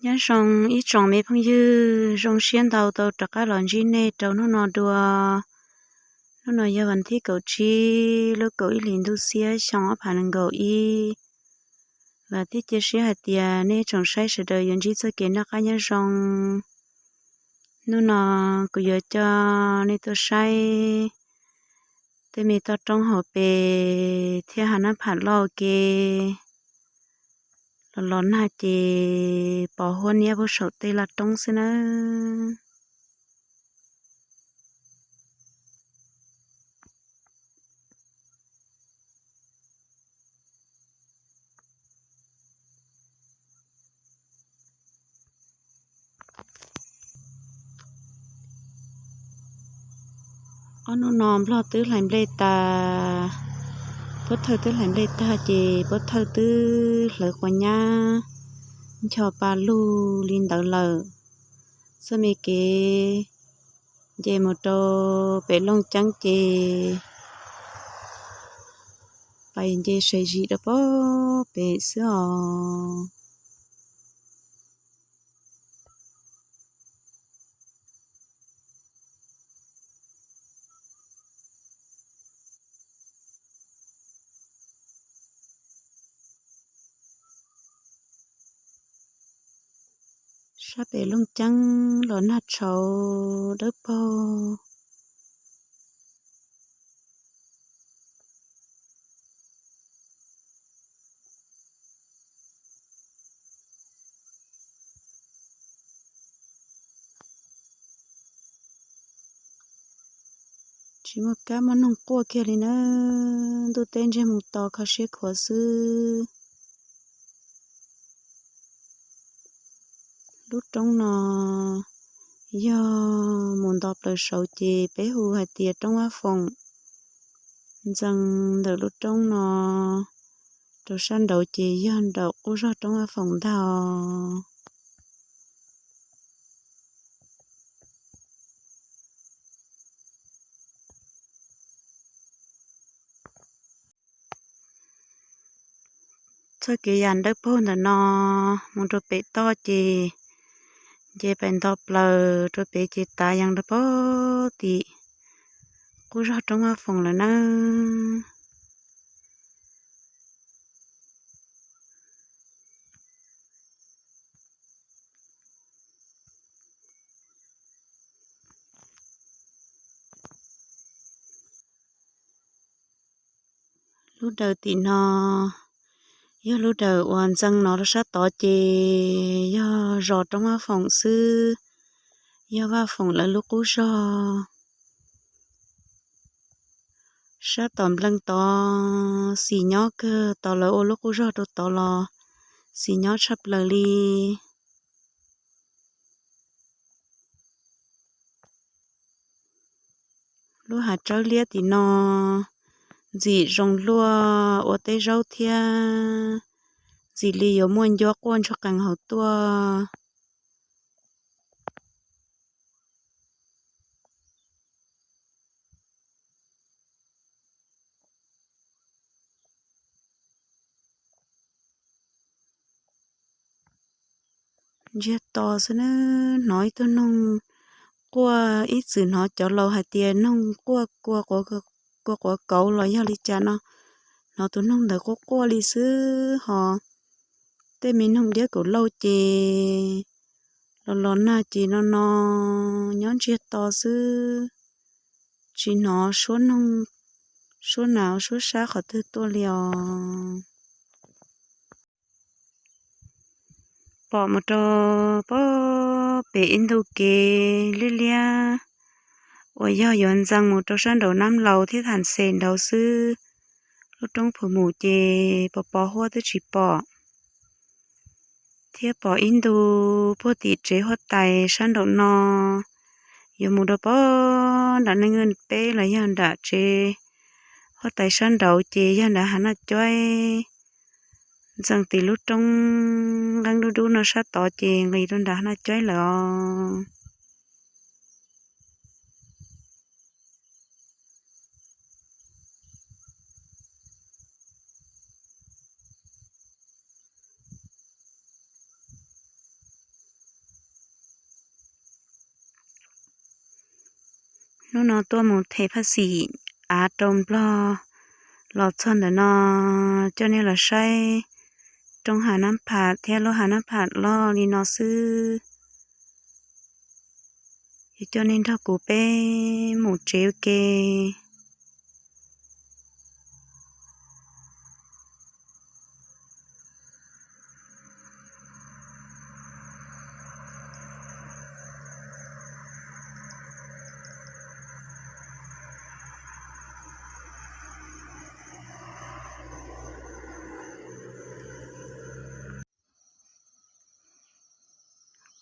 Nyob zoo ib tsoom me phooj ywg, zoo siab ntau tau rov qab los ntsib nej rau hnub no dua. Hnub no yog vas thib kaum tsib lub kaum ib hlis ntuj xiab xyoo ob phav nees nkaum ib. Vam thiab cia siab hais tias nej tsoom saib sawv daws yuav ntsib txoj kev noj qab nyob zoo. Hnub no kuv yuav coj nej tuaj saib tej me toj roob hauv pes thiab hav nab pham loj ke. Los los nag ces pos huab niab puag saum tej laj roob xwb nawb. Ob hnub no nplog twb hlais nplej tas, pob thawj twb hlais nplej tag ces pob thawj twb hlawv quav nyab ncho pa lug li ntawd lawm. Txoj me kev nce mus rau pem Looj Ceeb ces pais nce saim zim rau pem xwb os. Sab pem Looj Ceeb los nag tshauv dawb paug. Tsis muaj kab muaj noog quaj kiag li nawb, ntuj teb ntsiag mus to kho siab khuav xwb. Lub roob no yog mus nto plaws saud ces peb hu hais tias roob Vaj Foom. Ntxees ntawm lub roob no rau sab nraud ces yog nraum qub zog roob Vaj Foom ntag os. Txoj kev yam dawb paug ntawm no mus rau pem toj ces nce pais nto plaws rau pem ces tav yees rau pem tim qub zog roob Vaj Foom lawm nawb. Lub dawm tim no yog lub dawm uas ntxees no rau sab tod ces yog zos roob Vaj Foom xwb, yog Vaj Foom lawv lub qub zog. Sab tom nplees tod xis nyob kawg, tod lawv ua lub qub zog rau tod los xis nyob tshaj plaws li. Lub hav tsawb liab tim no ntxim zoo luaj ua teb zaub thiab, ntxim li yuav muaj ncuab quaj ntsuag qees hauv tuaj. Ntsiag to xwb nawb, hnov ib tug noog quaj ib txwm hnov cov laus hais tias noog quaj kua quav kauv los yog li cas no, hnov tus noog ntawd quaj quaj li xwb ho. Tej me noog diab kaum lauj ces los los nag ces no no nyob ntsiag to xwb, tsis hnov suab noog, suab nas suab sab qhov twg tuaj li os. Pom mus rau pem ib ntu kev liab liab uas yog yuav ntxees mus rau sab nraum Nab Laus thiab Tham Xes nraud xwb. Lub roob Phu Mus ces pos pos huab twb tsis pom. Thiab pom ib ntu puag tim tsev huab tais sab nraum no, yuav mus rau pem nram Neej Peb los yog nram tsev huab tais sab nraud ces yog nram hav Naj Cuaib. Ntxees tim lub roob nqeeb dub dub no sab tod ces nqis rau nram hav Naj Cuaib lawm os. Hnub no tuaj mus them phaj xim av rau Nplog, los txog ntawm no coj nej los saib roob hav Nab Pham thiab lub hav Nab Pham loj li no xwb. Yuav coj nej nrog kuv peb mus tsev ua ke.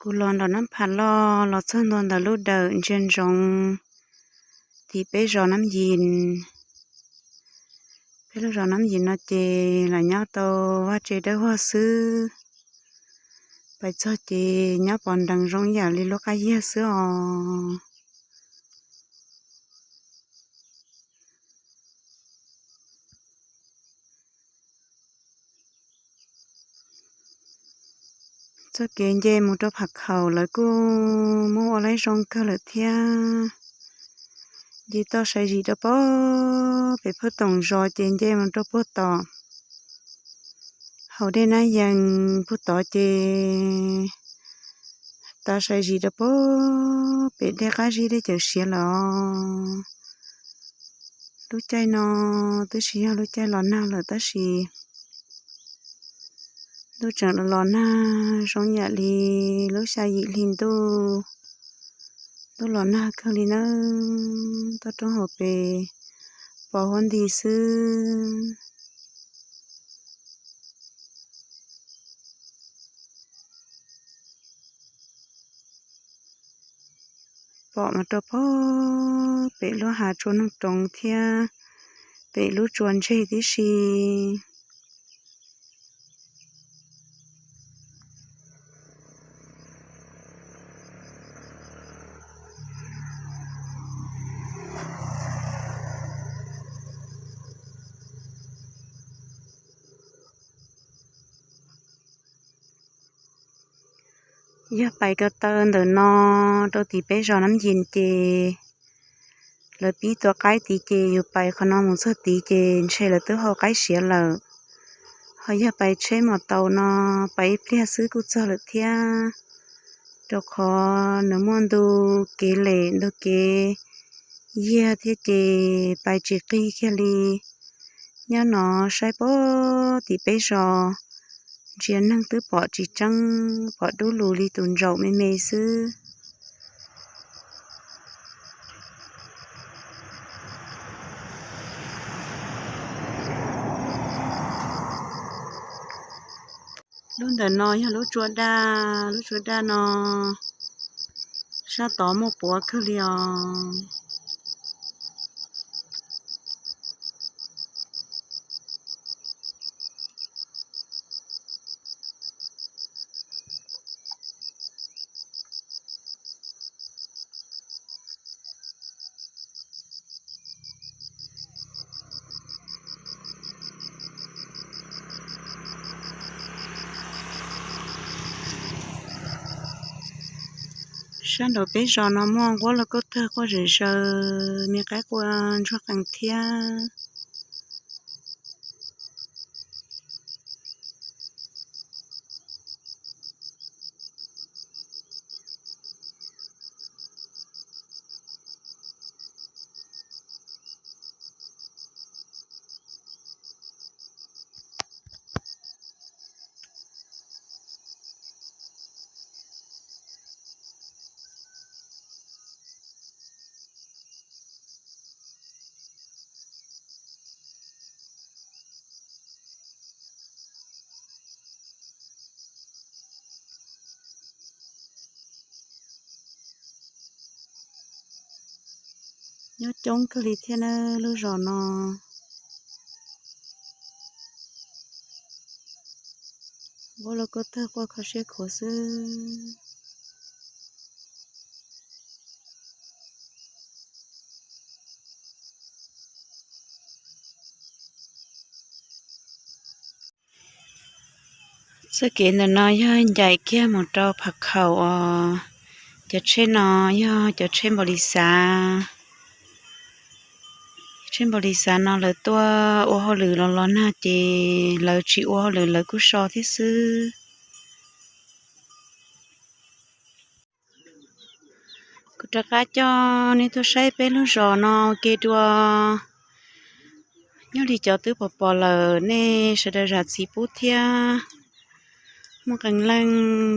Kuv los nram Nab Pham loj, los txog ntua ntawm lub dawm ntsia ntsoov tim peb zos Nab Yis. Peb lub zos Nab Yis no ces lam nyob tau vaj tse dawb vog xwb. Pais txog ces nyob pov nrees zoo ib yam li lub qab yiag xwb os. Txoj kev nce mus rau Pham Khaum lawv kuj muab ua laib zoo kawg lawm thiab. Nce toj sai zis rau pem phab toom zos ces nce mus rau puag tom hauv dej Nab Yees puag tod ces toj sai zis rau pem dej qab zib dej Cawm Siav lawm os. Lub caij no twb tsis yog lub caij los nag lawm tab sis ntuj tseem los nag zoo yam li lub xya yim hli ntuj. Ntuj los nag kawg li nawb, toj roob hauv pes pos huab nti xwb. Pom mus rau pem, pem lub hav tsua noog roov thiab pem lub tsua ntseg tib si. Yog pais ko taw ntawm no rau tim peb zos Nab Yis ces lawv pib tua qaib tid ces yus pais qhov no mus txog tid ces ntshe lawv twb hau qaib siav lawm. Ho yog pais tsheb mos taus no pais ib pliag xwb kuj txog lawm thiab, rau qhov nws muaj ntu kev lem ntu kev yiag thiab ces pais tsis qig kiag li. Nyob no saib pem tim peb zos, ntsia neeg twb pom tsis tseeb, pom dub lug li tus ntsaum me me xwb. Lub ntawm no yog lub tsua daj, lub tsua daj no sab tod muaj puav kawg li os. Sab nraum peb zos no muaj nquab lauj kaub tawg quaj zom zaws, me qaib quaj ntsuag qees thiab. Nyob coob kawg li thiab na lub zos no. Nquab lauj kaub tawg quaj kho siab khuav xwb. Txoj kev ntawm no yog ncaim kiag mus rau Pham Khaum os. Cov tsheb no yog cov tsheb npaum li xav. Tej npaum li xav no lawv tuaj ua hauj lwm los los nag ces lawv tsis ua hauj lwm, lawv kuj so thiab xwb. Kuv rov qab coj nej tuaj saib peb lub zos no ua ke dua. Nyob li cov twb pom pom lawm nej sawv daws zam txim pub thiab. Muaj qee leej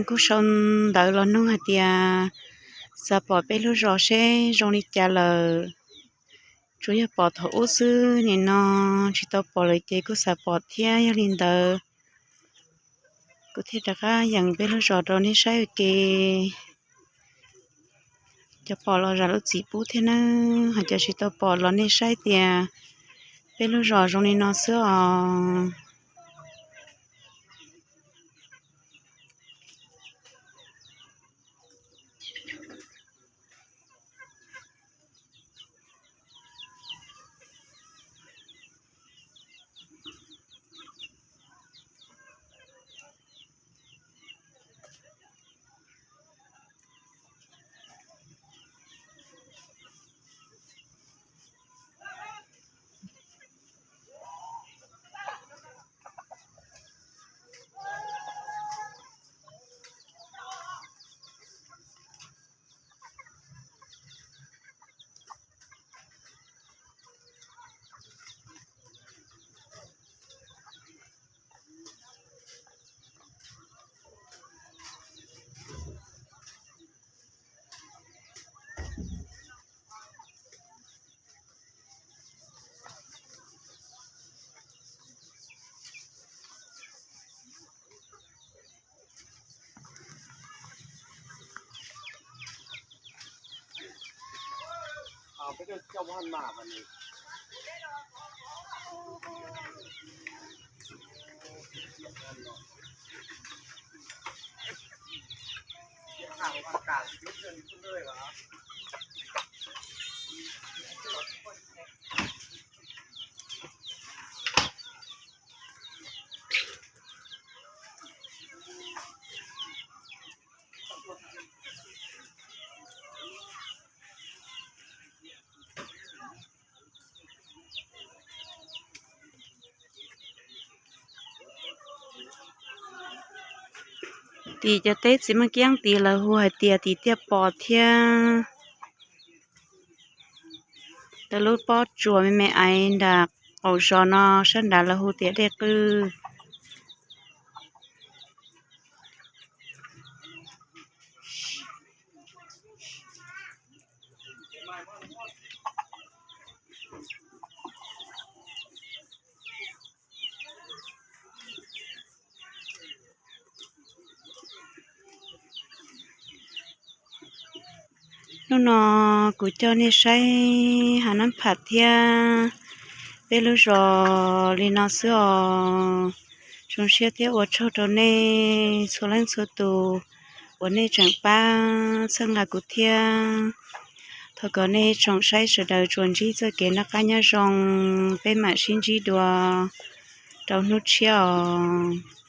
kuj sau ntawv los nug hais tias xav pom peb lub zos seb zoo li cas lawm. Tsuas yog pom thaum ub xwb, nim no tsis tau pom lawm ces kuj xav pom thiab. Yog li ntawd kuv thiaj rov qab yees peb lub zos rau nej saib ua ke. Cov pom los zam lub txim pub thiab nawb, ho cov tsis tau pom los nej saib tias peb lub zos zoo li no xwb os. Tim cov teb txiv Mooj Kiab tid lawv hu hais tias tim Tiaj Pos thiab. Lawv lub pob tsuas me me aiv nram qaum zos no sab nrad lawv hu tias Dej Qwj. Hnub no kuv coj nej saib hav Nab Pham thiab peb lub zos li no xwb os. Zoo siab thiab ua tsaug rau nej txhua leej txhua tus uas nej tseem pab txhawb nqa kuv thiab. Thov kom nej tsoom saib sawv daws tsuas ntsib txoj kev noj qab nyob zoo, peb mam sib ntsib dua rau hnub tshiab os.